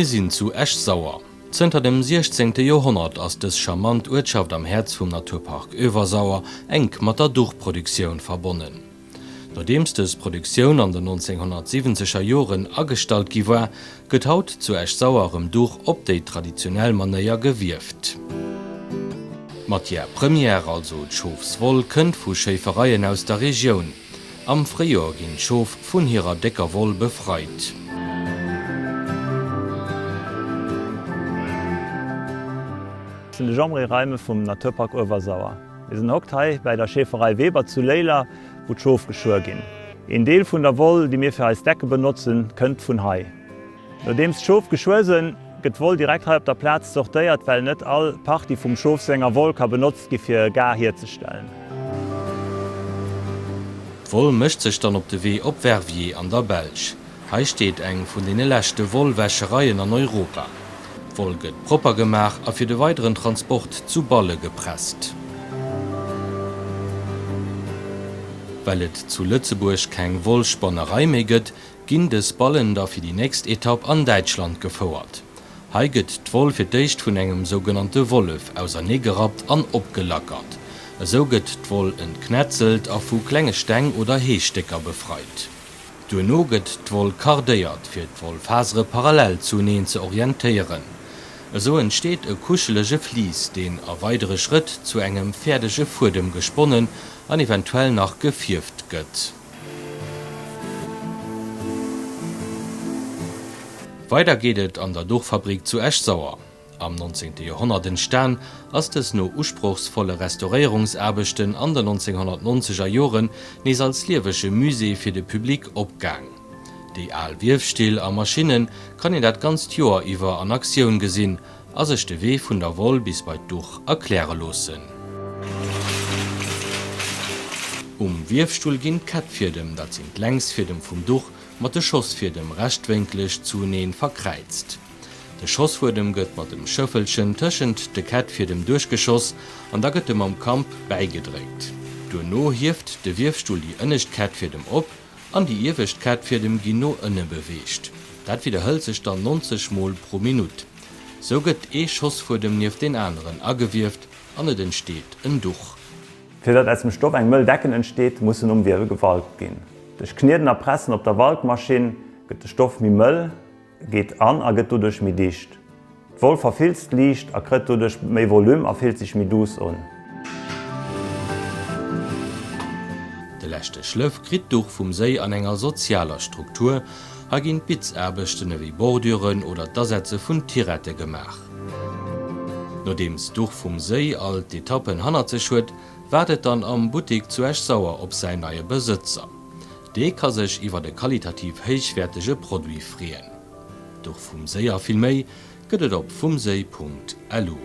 Mir sinn zu Esch-Sauer. Zënter dem 16. Joerhonnert ass dës charmant Uertschaft am Häerz vum Naturpark Öewersauer enk mat der Duchproduktioun verbonnen. Nodeems dës Produktioun an den 1970 er Joren agestallt gi war, gëtt haut zu Esch-Sauer erëm Duch op déi traditionell Manéier gewieft. D'Matière première, also d'Schofswoll, kënnt vu Schéifereien aus der Regioun. Am Fréijoer ginn d'Schof vun hirer décker Woll befreit. Ech sinn de Jean-Marie Reimen vum Naturpark Uewersauer. Mir sinn hokt hei bäi der Schäferei Weber zu Léiler, wou d'Schof geschuer ginn. Een Deel vun der Woll, déi mir fir eis Decke benotzen, kënnt vun hei. Nodeems d'Schof geschuer sënn, gëtt d'Woll direkt hei op der Plaz sortéiert, well net all Partie vum Schof senger Woll ka benotzt gi fir Gar hierzestellen. D'Woll mécht sech dann op de Wee op Verviers an der Belsch. Hei steet eng vun deene leschte Wollwäschereien an Europa. D'Woll gëtt propper gemaach a fir de weideren Transport zu Balle gepresst. Well et zu Lëtzebuerg keng Wollspannerei méi gëtt, ginn dës Ballen da fir déi nächst Etapp an Däitschland gefouert. Hei gëtt d'Woll fir d'éischt vun engem sougenannte Wollef auserneegerappt an opgelackert. Esou gëtt d'Woll entknetzelt a vu klenge Steng oder Heestécker befreit. Duerno gëtt d'Woll kardéiert, fir d'Wollfasere parallel zueneen ze orientéieren. Esou entsteet e kuschelege Vlies, deen a weidere Schrëtt zu engem fäerdege Fuedem gesponnen an eventuell nach gefierft gëtt. Weider geet et an der Duchfabrik zu Esch-Sauer. Am 19. Joerhonnert entstan, ass dës no usprochsvolle Restauréierungsaarbechten an den 1990 er Joren nees als liewege Musée fir de Public opgaang. Déi al Wiefstill a Maschinne kann een dat ganzt Joer iwwer an Aktioun gesinn a sech de Wee vun der Woll bis bei d'Duch erkläre loossen. Um Wiefstull ginn d'Kettfiedem, dat sinn d'Längsfiedem vum Duch, mat de Schossfiedem rechtwénkeleg zueneen verkräizt. De Schossfuedem gëtt mat dem Schëffelchen tëschent de Kettfiedem duerchgeschoss an da gëtt e mam Kamp bäigedréckt. Duerno hieft de Wiefstull déi ënnescht Kettfiedem op an déi iewescht Kettfiedem ginn no ënne beweegt. Dat widderhëlt sech dann 90 Mol pro Minutt. Sou gëtt ee Schossfuedem nieft deen aneren agewieft an et entsteet en Duch. Fir datt aus dem Stoff eng mëll Decken entsteet, muss en nom Wiewe gewalkt ginn. Duerch Knieden a Pressen op der Walkmaschinn gëtt de Stoff méi mëll. Geet an a gëtt doduerch méi dicht. D'Woll verfilzt liicht a krëtt doduerch méi Volume a fillt sech méi duuss un. De leschte Schlëff kritt d'Duch vum Séi an enger sozialer Struktur. Hei ginn d'Bitzaarbechten ewéi Borduren oder d'Asetze vun Tirette gemaach. Nodeems d'Duch vum Séi all d'Etappen hannert sech huet, waart et dann am Buttik zu Esch-Sauer op säin neie Besëtzer. Dee ka sech iwwert e qualitativ héichwäertege Produit freeën. D'Duch vum Séi a vill méi gëtt et op vumséi.lu.